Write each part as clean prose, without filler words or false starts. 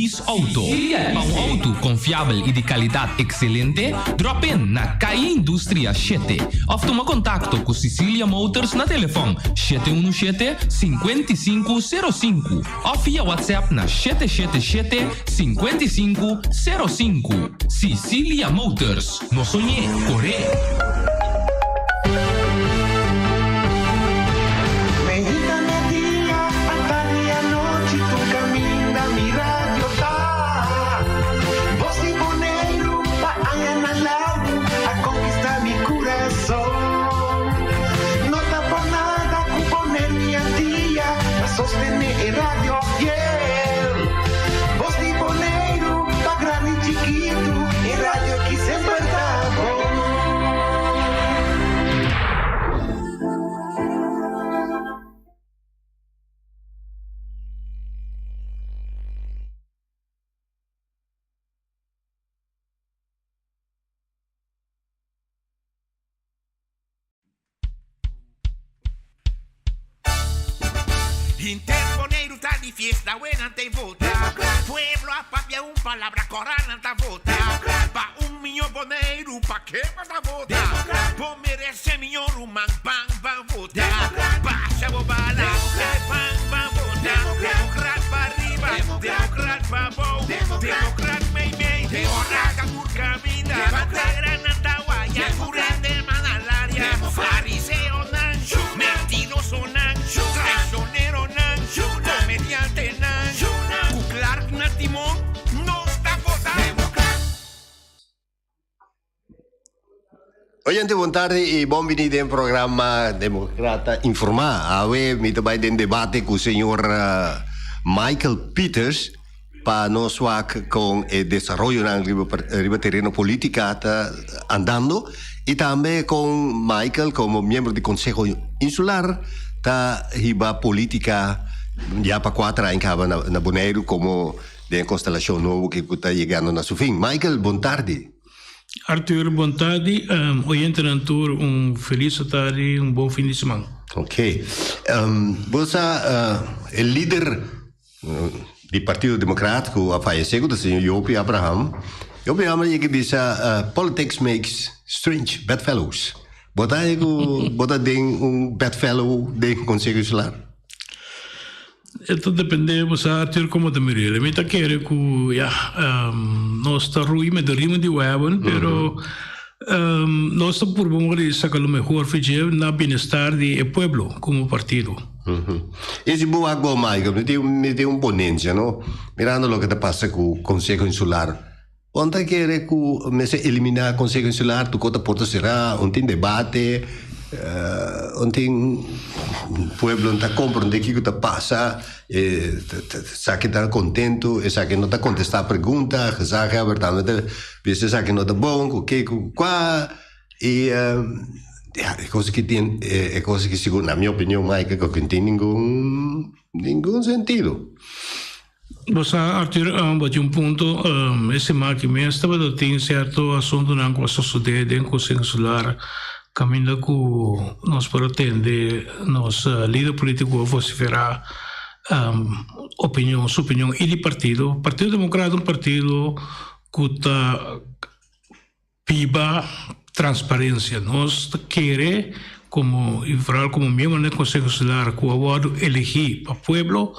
Lease Auto. Pa un auto confiabel y di calidad excelente, drop in na Calle Industria shete of tuma contacto cu Cecilia Motors na telefon 717 5505 of via WhatsApp na 777 5505. Cecilia Motors, no soñé, coré! Hinter Boneiru ta di fiesta we nan ta vota. Pueblo a papia un palabra kora nan ta vota. Pa un miño Boneiru pa ke bo ta vota? Bo merese miño ruman ban ban vota. Basha bo bala e ban ban vota. Democrat pa riba, democrat pa bou, democrat mei mei. Ora ta tur caminda, bandera nan ta waya, curende man al aria. Fariseonan, mentirosonan, traicioneronan, comediantenan, cu Clark na timon, nos ta vota. Oyente bon tarde y bon bini den programa Democrata Informa. Awe mi ta bay den debate cu señor Michael Pieters pa nos wak con e desaroyonan riba riba tereno politica ta andando y tambe con Michael como miembro di Conseho Insular ta hiba politica ya pa cuater aña caba na na Boneiru como den e constelacion nobo cu ta yegando na su fin. Michael bon tarde. Arthur, bon tardi. Oyentenan tur un felis atardi, un bon fin di siman. Ok. Bo sa e lider di Partido Democraat ku a fayesé ku ta señor Jopie Abraham. Jopie Abraham yega bisa politics makes strange bedfellows. Bo ta haña ku bo ta den un bedfellow den Konseho Insular? E ta depende bo sa Arthur como ta mir'el. Mi ta kere cu ya nos ta rui met de riemen die we hebben pero nos ta purba un di saca lo mehor for dje na bienestar di e pueblo como partido. Y si bo wak bo Michael mi tin mi tin un ponencia no mirando loke ta pasa cu Conseho Insular bo no ta kere cu mester elimina Conseho Insular tu cota porta cera un tin debate un tin pueblo no ta comprende kico ta pasa esaki ta contento esaki no ta contesta pregunta gezaghebber tambe ta bisa esaki no ta bon cu ke cu cua y ya e cosa ki tin e cosa ki sigur na mi opinion Michael cu tin ningun ningun sentido. Bo sa Arthur, bo tin un punto. E siman aki mes tabata tin sierto asuntunan ku a sosodé den Konseho Insular kaminda ku nos por a tende nos lider polítiko a vosiferá opinion, su opinion i di partido. Partido Demokrat ta un partido ku ta Biba transparencia. Nos ta kere como y vooral como miembronan den Conseho Insular cu a wordo elegi pa pueblo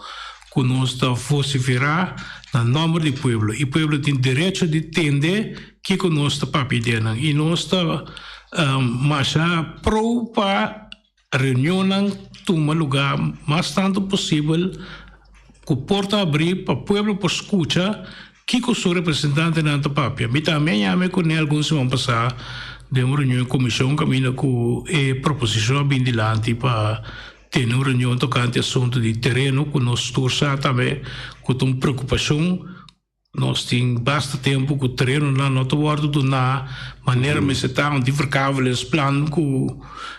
cu nos ta vocifera na nomber di pueblo y pueblo tin derecho di tende kico nos ta papia den nan y nos ta masha pro pa reunionnan tuma lugar mas tanto posibel cu porta abri pa pueblo por scucha kico su representantenan ta papia. Mi tambe a yama cu ne algun siman pasa den un reunion di comision caminda cu e proposicion a bin dilanti pa tene un reunion tocante asunto di tereno cu nos tur sa tambe cu ta un preocupacion. Nos tin basta tempu ku terenonan no ta wòrdu duná manera mester ta, un verkavelingsplan ku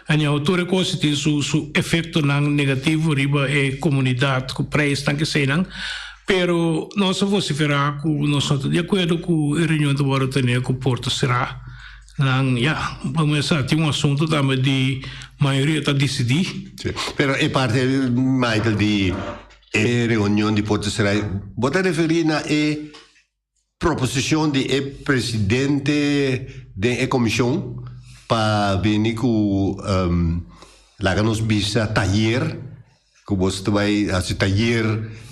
anyhow tur e kos tin su su efektonan negativo riba e komunidat ku preisnan keseinan. Pero nos a vosiferá ku nos no ta di akuerdo ku e reunion ta wòrdu tené ku porta será. Nan ya, bo sa tin un asuntu tambe di mayoria ta disidí. Sí, pero e parti Michael di. E reunion di porta será, bo ta referí na e proposicion di e presidente den e comision pa bini cu laga nos bisa tayer cu bo ta bay haci tayer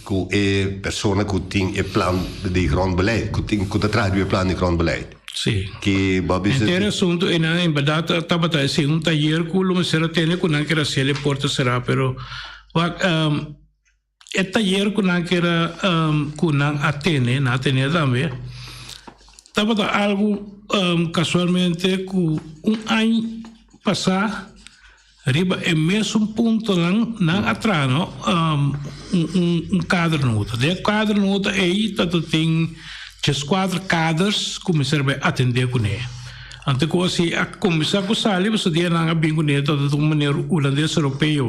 cu e persona cu tin e plan di grondbeleid cu tin cu ta traha riba e plan di grondbeleid. Sí. Ki bo a bisa Henter asunto einan en berdad tabata esey un tayer cu lo mester a tene cu nan kier haci el e porta cera pero wak E tayer ku nan kera ku nan a tene, nan a tene tambe, tabata algu kasualmente ku un añ pasá riba e mesun puntonan nan a traha no un kadernota. Den e kadernota ei tabata tin djeskuater kaders ku mester bai atendé kuné. Anto ku así a kuminsá ku sali pasobra dia nan a bin kuné tabata un meneer hulandes europeo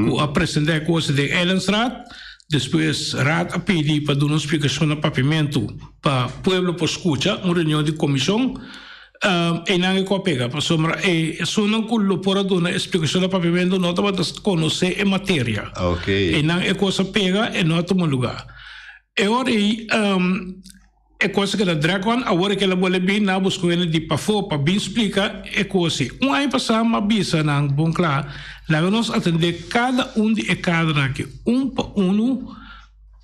ku a presentá e kos den Eilandsraad. Despues raad a pidi pa duna un splikashon na papiamentu pa pueblo por skucha, un reunion di komishon. Einan e ku a pega pasobra e esunnan ku lo por a duna e splikashon na papiamentu no tabata konosé e materia. Einan e kos a pega e no a tuma lugá. E ora ei. E kos a keda drek wan, awor e kela bole bin na buska wende di pafó pa bin splika e kos ei. Un aña pasá m'a bisa nan bon kla, laga nos atendé kada un di e kadernan aki un pa unu,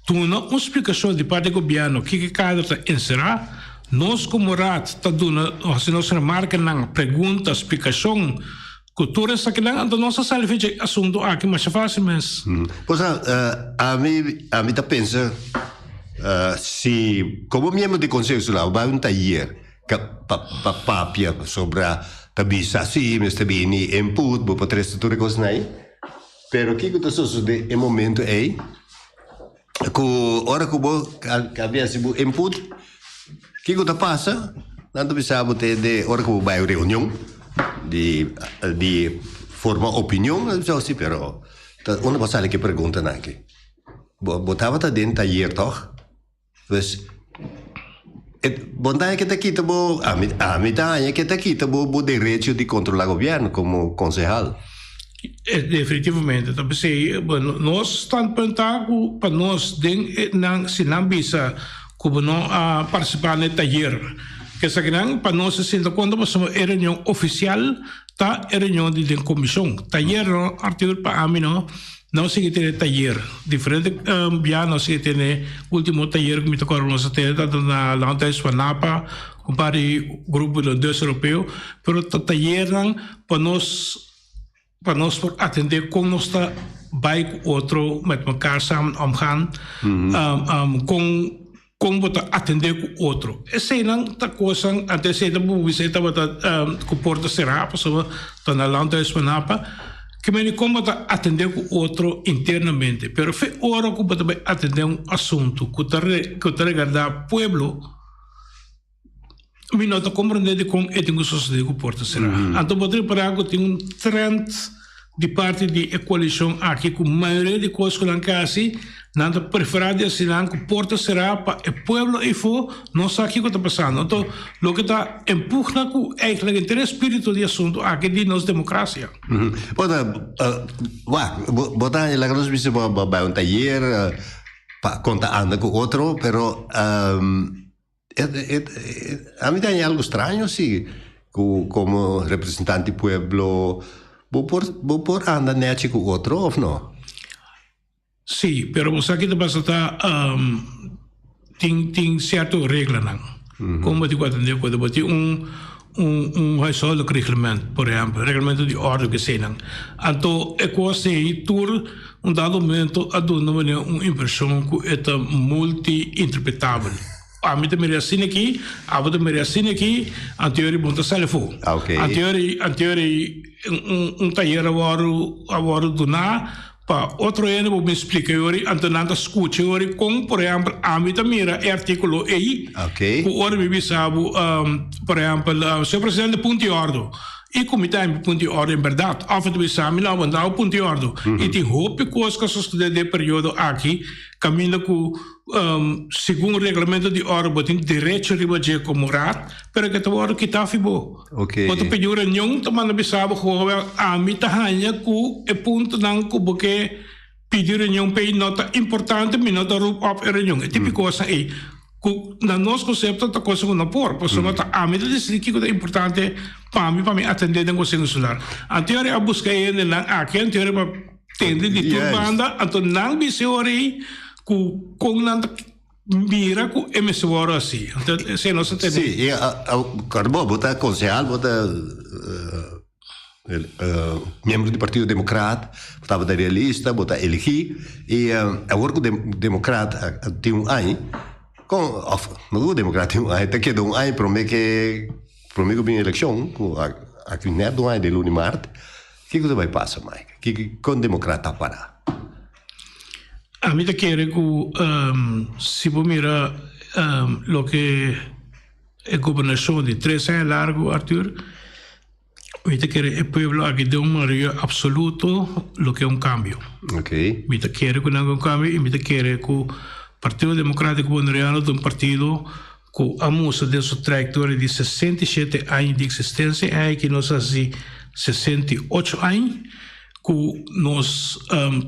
duna un splikashon di parti di gobièrnu kiko e kader ta enserá. Nos komo raad ta duna hasi nos remarkenan, pregunta, splikashon ku tur esakinan, anto nos a sali fecha e asuntu aki masha fásil mes. Cosa, ami, ami ta pensa si komo miembro di Konseho Insular bo bai un tayer ka pa pa papia pasobra ta bisa si mester bini input bo por trese tur e kosnan ei, pero kiko ta sosode e momento ei ku ora ku bo kabia hasi bo input kiko ta pasa? Nan ta bisa bo te de ora ku bo bai un reunion di di forma opinion nan ta bisa bo si pero ta unda bo sali ku e preguntanan aki? Bo bo tabata den tayer tòg? Pues e bo ta haña ke ta kita bo ami ami ta haña ke ta kita bo bo derecho di kontrolá gobièrnu komo konsehal. Definitivamente ta p'esei bueno nos standpunt ta ku pa nos den e nan si nan bisa ku bo no a partisipá na e tayer esakinan pa nos a sinta konta pasobra e reunion ofisial ta e reunion di den komishon tayer no Arthur pa ami no nos sigui tene tayer diferente bia nos sigui tene ultimo tayer ku mi ta kòrda nos a tene ta na Landhuis van Napa ku un par di grupo di Dutch Europeo pero ta tayernan pa nos pa nos por atendé kon nos ta bai ku otro met mekaar samen omgaan kon kon bo ta atendé ku otro eseinan ta kosnan anto esei ta bo bisa e tabata ku porta será pasobra ta na Landhuis van Napa ke mende kon bo ta atendé ku otro internamente pero fe ora ku bo ta bai atendé un asuntu ku ta ku ta regardá pueblo. Mi no ta comprende dicon e tin cu sosode cu porta cera. Anto bo ta repara cu tin un trend di parti di e coalicion aki cu mayoria di cos cu nan ke haci, nan ta prefera di haci nan cu porta cera pa e pueblo eyfo no sa kico ta pasando. Anto loke ta empugna cu eigenlijk henter e spirito di asunto aki di nos democracia. Bo ta, wak, bo ta laga nos bisa bo a bay un tayer pa con ta anda cu otro, pero. A mi ta haña algo straño si ku komo representante di pueblo bo por bo por anda nechi ku otro of no? Sí, pero bo sa ki ta pasa ta tin tin sierto reglanan kon bo tin ku atendé ku otro. Bo tin un un un huishoudelijk reglement por ehèmpel, reglamento di orde ku eseinan. Anto e kos ei tur un dado momento a duna manera un impreshon ku e ta multi-interpretabel. Ami ta mira asina aki, abo ta mira asina aki, anterior bo no ta sali afó. Anterior anterior un un tayer a wòrdu a wòrdu duná pa otro hende bo bin splika yori, anto nan ta skucha yori kon por ehèmpel ami ta mira e artíkulo ei ku ora mi bisa bo por ehèmpel señor presidente punto i òrdu. I ku mi ta hempi punto di òrdu en bèrdat. Òf e ta bisa mi, No, bo no ta punto di òrdu. I tin hopi kos ku a sosodé den e periodo aki kaminda ku segun reglamento di òrdu bo tin derecho riba dje komo raad, pero ke ta wòrdu kitá fi bo. Bo ta pidi un reunion, ta manda bisa bo, Joven, ami ta haña ku e puntonan ku bo ke. Pidi reunion p'ei no ta importante, mi no ta roep op e reunion. E tipo kosnan ei ku na nos konsepto ta kosnan ku no por, pasobra ta ami ta disidí kiko ta importante pa mi pa mi atendé den Konseho Insular. Anterior a buska e hendenan aki, anterior pa tende di tur banda, anto nan bisa e ora ei ku kon nan ta mira ku e mester wòrdu hasi. Anto esei nos ta tene. Sí, i bo ta konsehal, bo ta. Miembro di Partido Democrat, bo tabata den e lista, bo ta eligi y awor cu Democrat tin un aña, con of no cu Democrat tin un aña, ta keda un aña prome ke prome cu bin eleccion, cu aki net un aña den luna di maart, kico ta bay pasa Mike? Kico con Democrat ta para? Ami ta kere cu si bo mira loke e gobernacion di tres aña largo Arthur, Mi ta kere e pueblo aki den un mayoria absoluto lo ke un cambio. Okay. Mi ta kere cu nan ke un cambio y mi ta kere cu Partido Democratico Boneriano ta un partido cu a mustra den su trayectoria di 67 aña di existencia, e aña aki nos a haci 68 aña, cu nos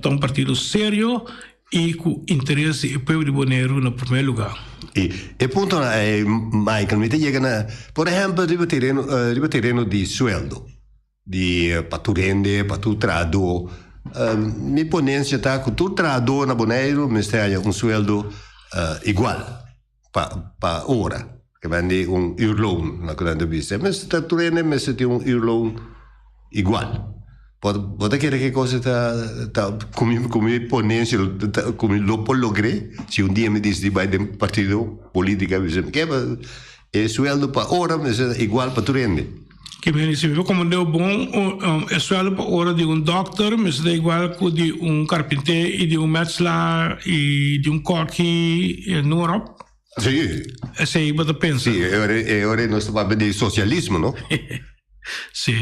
ta un partido serio I ku interes di e pueblo di Boneiru na promé lugá. I e puntonan ei, Michael, mi ta yega na, por ehèmpel, riba tereno, riba tereno di sueldo, di pa tur hende, pa tur trahadó. Mi ponensia ta ku tur trahadó na Boneiru mester haña un sueldo igual pa pa ora, ke men di un uurloon, na ku nan ta bisa. Mester ta tur hende mester tin un uurloon igual. Bo bo ta kere ke cosa ta ta ku mi ku mi ponencia ta ku mi lo por logr'é si un dia mi disidi bai den partido politica mi bisa ke e sueldo pa ora mester ta igual pa tur hende. Ke mi si mi por komprendé bon e sueldo pa ora di un dokter mester ta igual ku di un karpinté i di un metselaar i di un kòki noem maar op. Sí. Esei bo ta pensa. Sí, e ora e ora nos ta papia di socialismo no. Sí.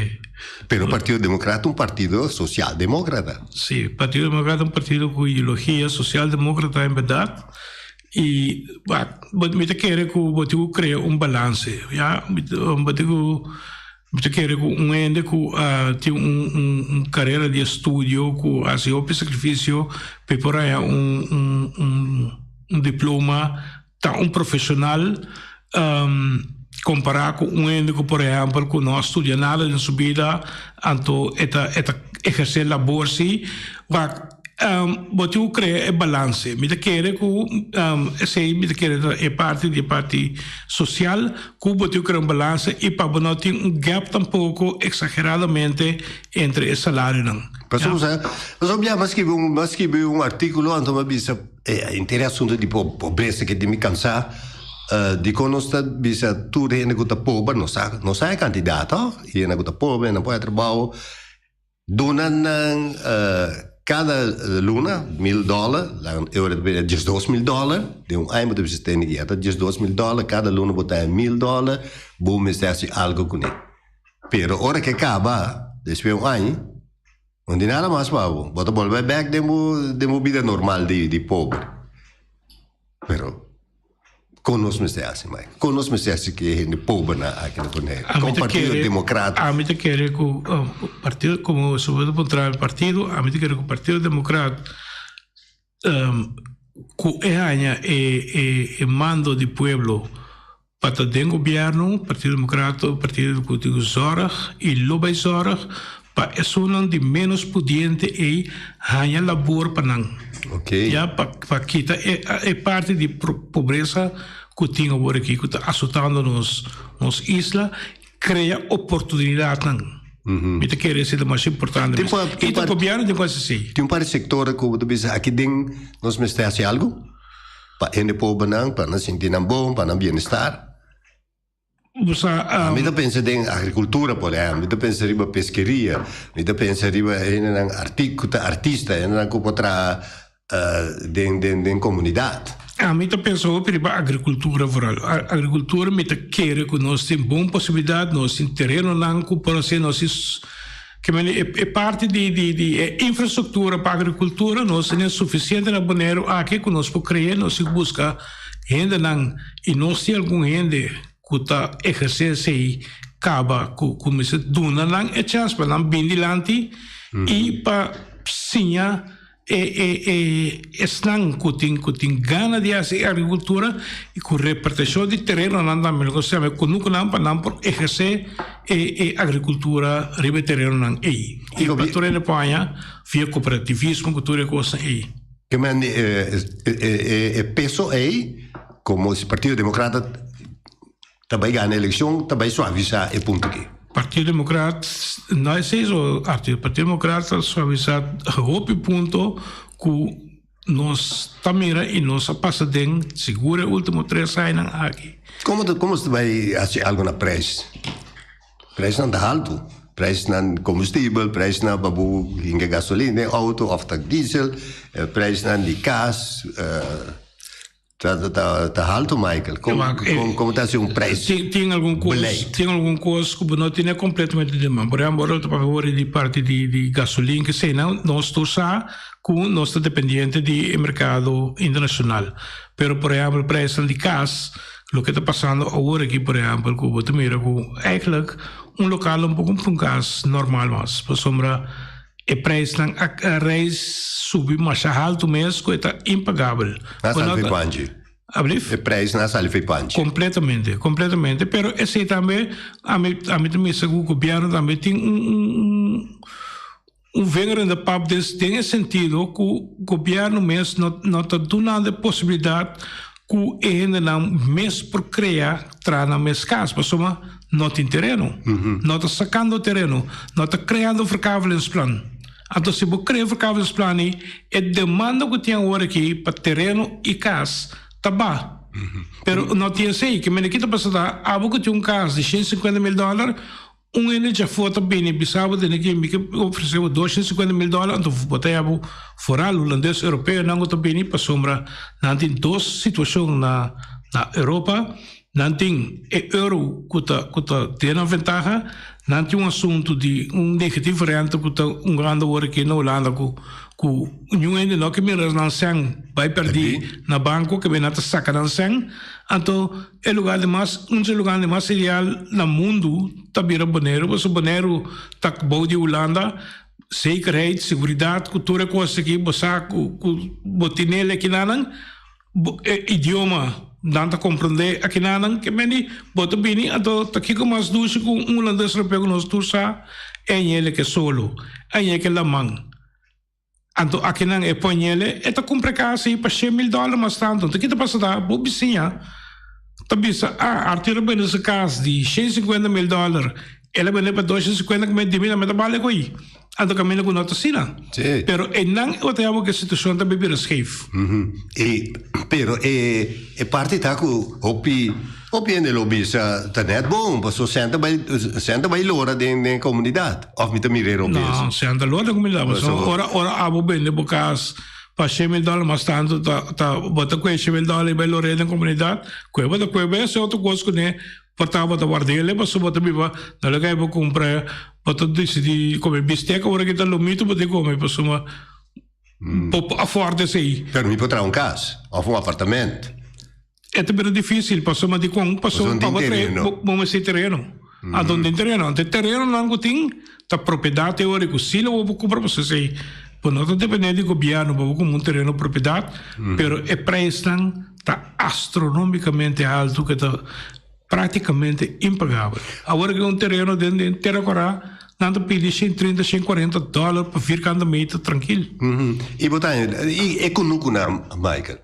Pero Partido Democrata un partido socialdemócrata. Sí, Partido Democrata un partido ku ideologia socialdemócrata en berdad. I wak, mi ta kere ku bo tin ku krea un balanse, ya. Bo tin ku, mi ta kere ku un hende ku a tin un un un karera di estudio, ku a hasi hopi sakrifisio pa e por haña un un un un diploma, ta un profesional compara cu un hende cu por ehempel cu no a studia nada den su bida anto e ta e ta eherce labor si wak bo tin cu crea e balance mi ta kere cu esey mi ta kere ta e parti di e parti social cu bo tin cu crea un balance y pa bo no tin un gap tampoco exageradamente entre e salarionan. Pasobra pasobra mi a skibi un mi a skibi un articulo anto mi a bisa E henter e asunto di pobresa ke tin mi kansa dikon nos ta bisa tur hende ku ta pober nos sa nos sa e kantidat to hende ku ta pober nan por haña trabou duna nan kada luna mil dòler e ora ta bira diesdos mil dòler den un aña bo ta bisa tene ki ta diesdos mil dòler kada luna bo ta haña mil dòler bo mester hasi algu kuné pero ora ke kaba despues un aña. No tin nada mas pa bo. Bo ta bolbe bek den bo den bo bida normal di di pober. Pero kon nos mester hasi Mike? Kon nos mester hasi ku e hende pobernan aki na Bonaire? Ami Kon ta Partido kere, Democrat. ami ta kere ku partido komo si bo ta puntra mi partido, ami ta kere ku Partido Democrat ku e haña e e e mando di pueblo pa ta den gobièrnu, Partido Democrat ta un partido ku tin ku zòrg i lo bai zòrg pa esunnan di ménos pudiente ei haña labor pa nan. Ya pa pa kita e e parti di pobresa ku tin awor aki ku ta asotando nos nos isla, krea oportunidatnan. Mi ta kere esei ta mas importante. I ta gobièrnu tin ku hasi esei. Tin un par di sektor ku bo ta bisa aki den nos mester hasi algu? Pa hende pobernan, pa nan sinti nan bon, pa nan bienestar. Bo sa, Mi ta pensa den agricultura, por ehempel, mi ta pensa riba peskeria, mi ta pensa riba hendenan arti ku ta artista, hendenan ku por traha den den den komunidat. Ami ta pensa hopi riba agricultura vooral. Agricultura mi ta kere ku nos tin bon posibilidat, nos tin terenonan ku por hasi, nos tin Ke mende e parti di di di e infrastruktura pa agrikultura nos tene sufisiente na Boneiru aki ku nos por krea, nos tin ku buska hendenan i nos tin algun hende ku ta ehersé esei kaba ku ku mester duna nan e chèns pa nan bin dilanti i pa siña. E e e esnan ku tin ku tin gana di hasi agrikultura i ku repartishon di terenonan tambe lo kos yama kunukunan pa nan por ehersé e e agrikultura riba e terenonan ei. I pa tur hende por haña via kooperativismo ku tur e kosnan ei. Ke men e e e peso ei komo si Partido Demokrata Ta bai gana elekshon, ta bai suavisá e punto aki. Partido Demokrat no esei so Arthur, Partido Demokrat ta suavisá hopi punto ku nos ta mira i nos a pasa den sigur e ultimo tres añanan aki. Komo ta komo ta bai hasi algu na preis? Preisnan ta haltu, preisnan kombustibel, preisnan pa bo hinka gasolina den outo òf ta diesel, preisnan di kas. Ta ta ta halto Michael. Kon kon kon ta hasi un prijs? Tin tin algun kos Beleid. tin algun kos ku bo no tene kompletamente den man. Por ehèmpel ora bo ta papia wòrdu di parti di di gasolin keseinan nos tur sa ku nos ta dependiente di e merkado internashonal. Pero por ehèmpel prijsnan di kas loke ta pasando awor aki por ehèmpel ku bo ta mira ku eigentlik un lokal no por kumpra un kas normal mas pasobra E prijsnan a reis subi masha haltu mes ku e ta impagabel. Na sali fei panchi. Ablief? E prijsnan a sali fei panchi. Kompletamente, kompletamente. Pero esei tambe ami ami ta misa ku gobièrnu tambe tin un un un vinger in de pap den den e sentido ku gobièrnu mes no no ta dunando e posibilidat ku e hendenan mes por krea traha nan mes kas pasobra no tin tereno, no ta sakando tereno, no ta kreando verkavelingsplan. Anto si bo krea verkavelingsplan ei, e demanda ku tin awor aki pa tereno i kas ta ba. Pero no tin esei. Ke mende ki ta pasa ta, abo ku tin un kas di shen sinkuenta mil dòler, Un hende djafó ta bini bisa bo tene ke mi ke ofresé bo 250 mil dòler anto bo ta yama bo foral hulandes europeonan ku ta bini pasobra nan tin dos situashon na na Europa nan tin e euro ku ta ku ta den nan ventaha nan tin un asuntu di un negatieve rente ku ta un grande awor aki na Hulanda ku ku niun hende no ke mira nan sèn bai pèrdí na banko ke nan ta saka nan sèn anto E lugar di mas, un dje lugar di mas ideal na mundu ta bira Boneiru, pasobra Boneiru ta bou di Hulanda, zekerheid, seguridat, ku tur e kos aki bo sa ku ku bo tinel akinanan, bo e idioma nan ta komprondé akinanan, ke mende bo ta bini anto ta kiko mas dushi ku un hulandes rapia ku nos tur sa, e ñele ke solo, e ñe ke laman. Anto akinan e poñele e ta kumpra e kas ei pa 100 mil dòler mas tantu. Anto ki ta pasa ta bo bisiña ta bisa, ah, Arthur a bende su kas di 150 mil dòler, el a bende pa 250 ku mi di mi tambe ta bale ku ei. Anto kaminda ku no ta asina. Sí. Pero einan e ta yama ku e situashon ta bira scheef. E, pero e e parti ta ku hopi hopi hende lo bisa ta nèt bon pasobra sèn ta bai sèn ta bai lora den den komunidat. Of mi ta mira e robes? No, sèn ta lora den komunidat. Pasobra ora ora abo bende bo kas pa shen mil dòler mas tantu ta ta bo ta kue shen mil dòler i bai lor'é den komunidat. Kue bo ta kue bai hasi otro kos kuné por ta bo ta ward'é pasobra bo ta biba na loke bo kumpra bo ta disidí kome bistek ora ki ta lomito bo tin kome pasobra bo por afòrd esei. Pero mi por traha un kas of un apartament. E ta bira difícil pasobra dikon pasobra pasobra tin pa bo trae tereno. bo bo mester tereno. Anto tin tereno. Anto e terenonan ku tin ta propiedat teóriko. Si lo bo por kumpra pasobra esei bo no ta dependé di gobièrnu pa bo kumpra un tereno propiedat, pero e preisnan ta astronomikamente altu ku ta práktikamente impagabel. Awor ku un tereno den den Tera Kòrá nan ta pidi 130, 140 dòler pa vierkante meter trankil. I bo ta i e kunukunan Michael?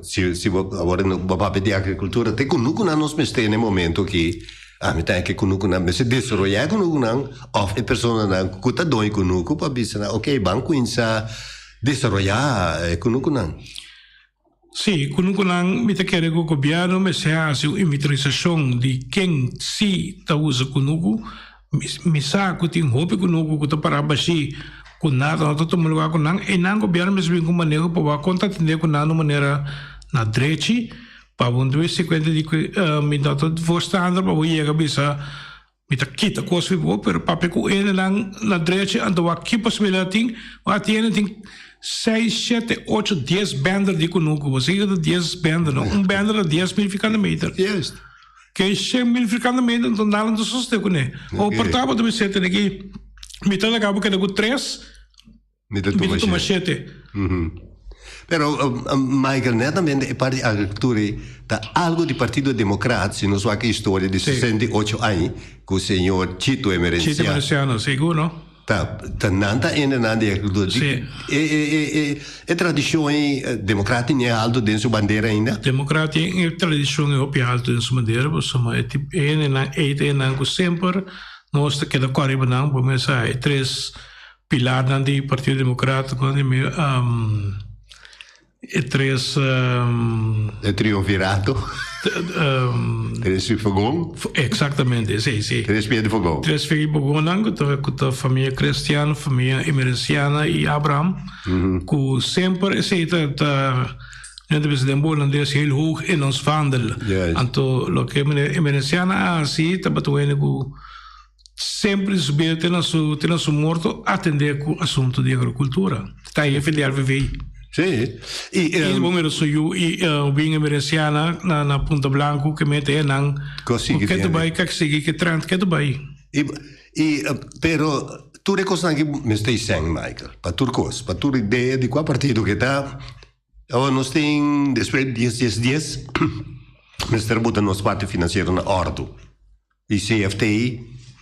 Si si bo awor bo papia di agricultura te kunukunan nos mester na e momento aki ami ta ke kunukunan mester desaroya e kunukunan of e personanan ku ta doño kunuku pa bisa nan ok ban kuinsa desaroya e kunukunan. Si, kunukunan mi ta kere ku gobièrnu mester hasi un inventarisashon di ken si ta usa kunuku. Mi sa ku tin hopi kunuku ku ta pará bashí ku nada no ta tuma lugá ku nan. Einan gobièrnu mester bin ku maneho pa wak kon ta atendé ku nan di un manera na drechi pa bo no ta mester kuenta di ku mi no ta voorstander pa bo yega bisa mi ta kita kos fi bo pero papia ku hendenan na drechi anto wak ki posibilidat tin. Wak tin hende tin seis, shete, ocho, dies bènder di kunuku. Bo sa kiko ta dies bènder no? Un bènder ta 10,000 vierkante meter. Ke 100,000 vierkante meter enton nada no ta sostene kuné. O por ta bo ta bisa tene ki mi ta laga bo keda ku tres. Mi ta tuma shete. Pero Michael, netamente e parti agricultura ei ta algo di Partido Democrat, si nos wak e historia di 68 aña cu señor Chito Emerenciano. Chito Emerenciano, sigur no. Ta, ta nan ta ende nan di agricultura. Si. E, e, e, e, e tradicion ei Democrat tin e alto den su bandera ainda? Democrat tin e tradicion ei hopi alto den su bandera, pasobra e tip, e hendenan ei ta hendenan cu semper nos ta keda cua riba nan, bo mester e tres Pilarnan di Partido Democratico di mi e tres E triunvirato. Tres di fogon. Exactamente, si, si. Tres pia di fogon. Tres pia di fogonnan cu ta cu ta famia Cristian, famia Emerenciana y Abraham. Cu semper esey ta ta nan ta bisa den bo holandes heel hoog in ons vaandel. Anto loke Emerenciana a haci tabata un hende cu Semper su bida te na su te na su morto atendé ku asuntu di agrikultura. Ta hefe di RVV. Sí. I um, bo mira su yu i uh, win emerenciana na na Punta Blanco ke mete e nan. Ko sigui Ke bai kak sigui ke trend ke bai. I i uh, pero tur e kosnan ki mester seng Michael, pa tur kos, pa tur idea di kua partido ke ta, awor nos tin despues dies dies dies mester buta nos parti finansiero na ordu. I CFT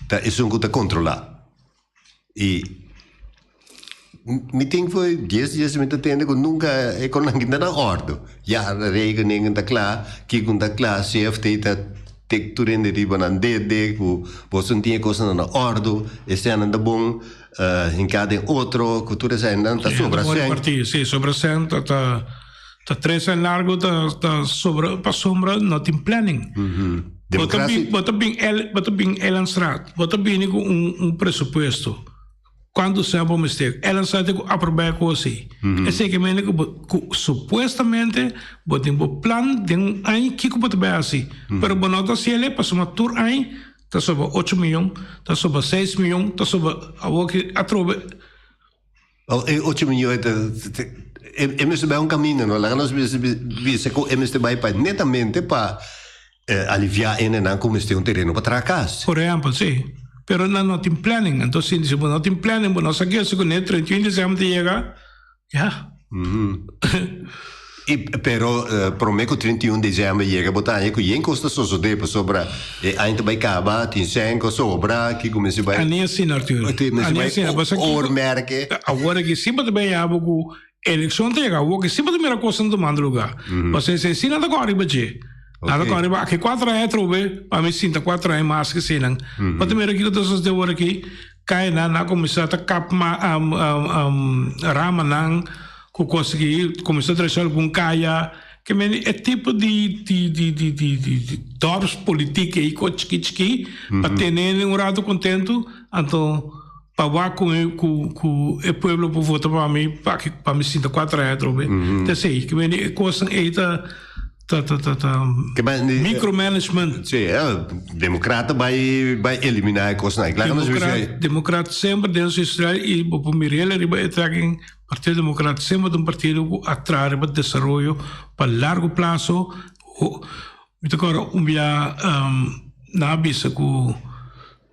ta esun ku ta kontrolá. I mi tin for dies dies mi ta tende ku nunka e konan ta na òrdu. Ya rekeningen ta kla, kiko ta kla, CFT ta tek tur hende riba nan dede ku boso no tin e kosnan na òrdu, eseinan ta bon hinká den otro, ku tur eseinan ta sobra sèn. Si, sobra sèn ta ta tres aña largu ta sobra pasobra no tin planning. Bo ta bin, bo ta bin el, bo ta bin Elandstraat, bo ta bini ku un un presupuesto. Kuantu sèn bo mester? Elandstraat tin ku aprobá e kos ei. Esei ke mende ku bo ku supuestamente bo tin bo plan den un aña kiko bo ta bai hasi. Pero bo no ta hasi el'e pasobra tur aña ta sobra ocho miyon, ta sobra seis miyon, ta sobra awor ki atrobe. Oh, e ocho miyon e ta, e mester bai un kaminda no. Laga nos bisa ku e mester bai pa netamente pa aliviá hendenan ku mester un tereno pa traha kas. Por ehèmpel, sí. Pero nan no tin planning. Anto si bo no tin planning, bo no sa kese ku ne 31 desèmber ta yega, ya. I pero promé ku 31 desèmber yega bo ta haña ku yen kos ta sosodé pasobra e aña ta bai kaba, tin sèn ku a sobra, kiko mester bai. Ani asina Arthur. Ani asina. Mester bai oormerke. Awor aki si bo ta bai haña bo ku elekshon ta yega awor ki si bo ta mira kosnan tumando lugá. Pasobra esei si nan ta kòrda riba dje. Nan ta kòrda riba aki kuater aña atrobe pa mi sinta kuater aña mas ke eseinan. Bo ta mira kiko ta sosodé awor aki. Kai nan a kuminsá ta kap ramanan ku konsiguí kuminsá drecha algun kaya. Ke mende e tipo di di di di di di dorpspolitiek ei ku chikí chikí pa tene hende un ratu kontentu anto pa wak ku ku ku e pueblo por vota pa mi pa pa mi sinta kuater aña atrobe. Ta esei. Ke mende e kosnan ei ta. Ta ta ta ta micromanagement. Sí, democrata bai bai eliminá e kosnan ei. Klaar nos bisa. Democrat semper den su historia i bo por mira el riba e tracking Partido Democrat semper ta un partido ku a traha riba desaroyo pa largo plaso. Mi ta kòrda un bia nan a bisa ku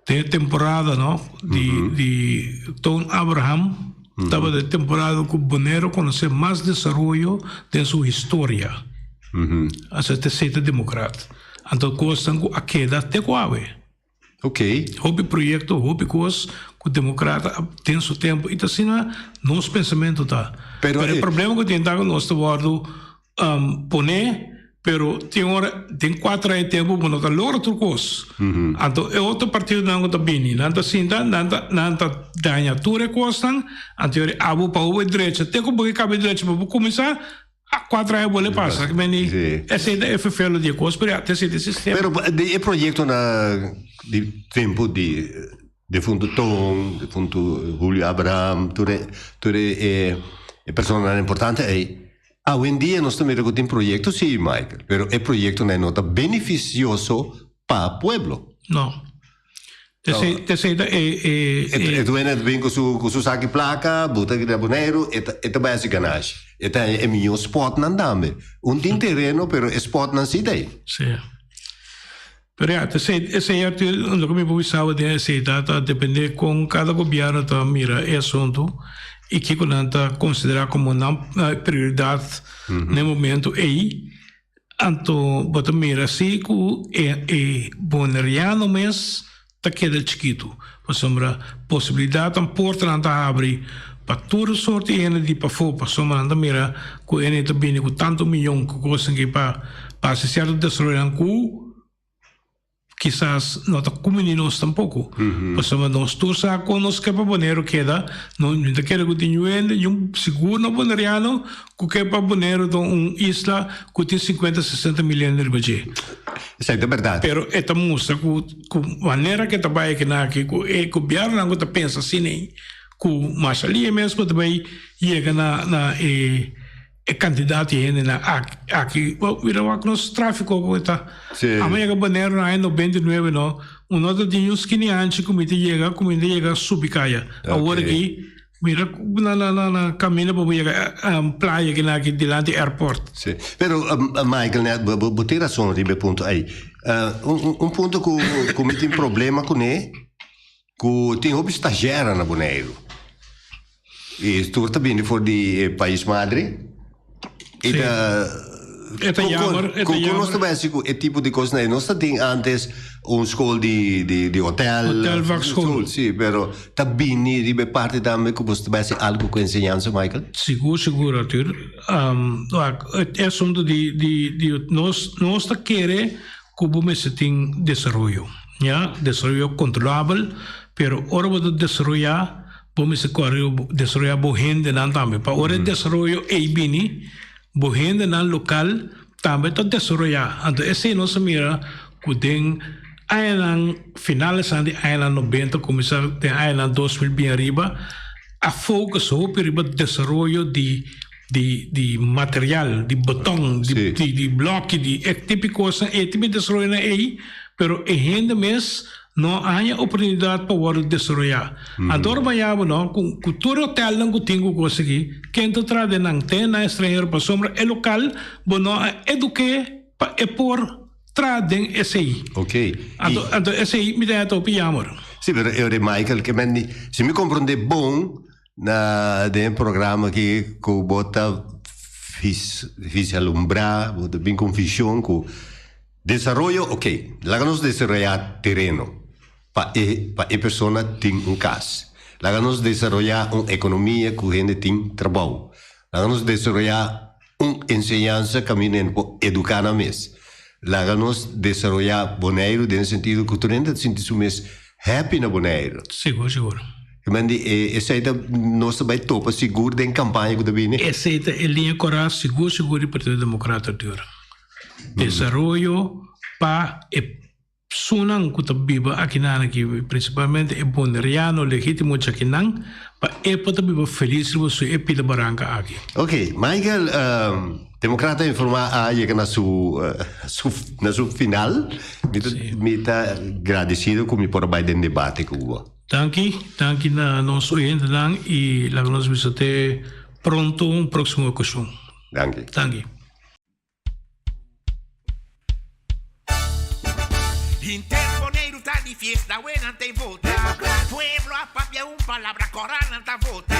Den e temporada no di di Toon Abraham tabata e temporada ku Bonero konosé mas desaroyo den su historia. Asina ta esei ta demokrat. Anto kosnan ku a keda te ku awe. Hopi proyekto, hopi kos ku demokrat a den su tempu i ta asina nos pensamentu ta. Pero e problema ku tin ta ku nos ta wòrdu Pone, pero tin ora den cuatro aña tempo bo no ta logra tur cos. Anto e otro partidonan cu ta bini, nan ta sinta, nan ta nan ta daña tur e cosnan, anto yori abo pa bo drecha, te cu bo ke caba e drecha pa bo cuminsa, cuatro aña bo le pasa. Ki meni esey ta e fervelo di e cos, pero ya ta esey ta e sistema. Pero di e proyectonan di tempo di defunto Toon, defunto Julio Abraham, tur e tur e personanan importante ey, Awendia nos ta mira ku tin proyekto sí, Michael, pero e proyektonan no ta benefisioso pa pueblo. No. Tesei, tesei ta e, e, e. E dueño ta bin ku su, ku su saki plaka, buta aki na Boneiru, e ta, e ta bai hasi ganashi. E ta haña e mihó spòtnan tambe. Un tin tereno, pero e spòtnan sí ta ei. Sí. Pero ya, esei, esei Arthur, loke mi por bisa bo den esei ta, ta depende kon kada gobièrnu ta mira e asuntu. i kiko nan ta konsiderá komo nan prioridat na e momento ei. Anto bo ta mira si ku e e boneriano mes ta keda chikitu, pasobra posibilidatnan portanan ta habri pa tur sorti hende di pafó, pasobra nan ta mira ku hende ta bini ku tantu miyon ku kosnan aki pa hasi sierto desaroyonan ku Kisas no ta kumini nos tampoko. Pasobra nos tur sa kon nos ke pa Boneiru keda. No mi ta kere ku tin yu hende, yu sigur no boneriano ku ke pa Boneiru ta un isla ku tin sinkuenta sesenta mil hende riba dje. Esei ta bèrdat. Pero e ta mustra ku ku manera ke ta bai akinan aki ku e gobièrnunan ku ta pensa asina ei ku masha lia mes ku ta bai yega na na e E kantidat di hendenan aki, bo mira wak nos trafiko ku ta. Amo yega Boneiru na aña 99 no, un no ta tin un skini hanchi ku mi ta yega, ku mi ta yega subi kaya. Awor aki, mira na na na na kaminda pa bo yega playa kinan aki dilanti airport. Si, pero Michael net bo bo tin rason riba e punto ei. Un un punto ku ku mi tin problema kuné, ku tin hopi stazjèr na Boneiru. E tur ta bini for di e pais madre. E ta E ta jammer, e ta jammer. Nos ta bai hasi ku e tipo di kosnan ei? Nos ta tin antes un skol di di di hotel. Hotel vakschool. Si, pero ta bini riba e parti tambe ku boso ta bai hasi algu ku enseñansa, Michael? Sigur, sigur, Arthur. Wak, e asuntu di di di nos nos ta kere ku bo mester tin desaroyo, ya, desaroyo kontrolabel, pero ora bo ta desaroyá Bo mester kore desaroyá bo hendenan tambe. Pa ora e desaroyo ei bini, bo hendenan lokal tambe ta desaroyá. Anto esei nos a mira ku den añanan finalesnan di añanan nobenta kuminsá den añanan 2000 bin ariba a focus hopi riba desaroyo di di di material, di beton, di di bloki, di e tipo di kosnan ei, tipo di desaroyonan ei, pero e hende mes No a haña oportunidat pa wòrdu desaroyá. Anto ora baña bo no, ku ku tur e hotelnan ku tin ku kos aki, ken ta traha den nan? Te nan estranhero pasobra e lokal bo no a eduk'é pa e por traha den esei. Ok. Anto anto esei mi ta haña ta hopi yammer. Sí, pero e ora Michael ke men di, si mi komprondé bon na den e programa aki ku bo ta vis vislumbrá, bo ta bin ku un vision ku Desaroyo, ok, laga nos desaroyá tereno pa e pa e persona tin un kas. Laga nos desaroyá un ekonomia ku hende tin trabou. Laga nos desaroyá un enseñansa kaminda hende por eduká nan mes. Laga nos desaroyá Boneiru den e sentido ku tur hende ta sinti su mes happy na Boneiru. Sigur, sigur. Mandi, esei ta nos ta bai topa sigur den kampaña ku ta bini. Esei ta e liña kòrá sigur, sigur di Partido Demokrata dura. Desaroyo pa e psunan ku ta biba akinan aki, prinsipalmente e boneriano legítimo djakinan, pa e por ta biba felis riba su e pida baranka aki. Ok, Michael, Demokrata Informá a yega na su na su final. Mi ta mi ta gradesido ku mi por a bai den debate ku bo. Danki, danki na nos oyentenan i laga nos bisa te pronto un próksimo okashon. Danki. Danki. Henter Boneiru ta di fiesta, awe nan ta vota. Pueblo a papia un palabra, kora nan ta vota.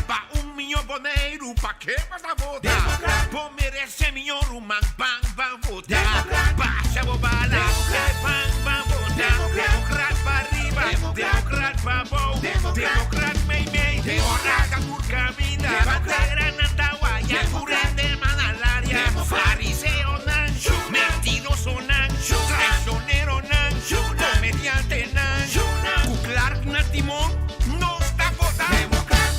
Pa un miño Boneiru, pa ke mas ta vota? Bo merese miño ruman, ban ban vota. Basha bo bala, e ban ban vota. Demokrat pa riba, demokrat pa bou, demokrat mei mei, ora ta tur kaminda. Bandera nan ta waya, tur hende man alaria. Fariseonan, mentirosonan, traicioneronan, comediantenan, cu Clark na timon.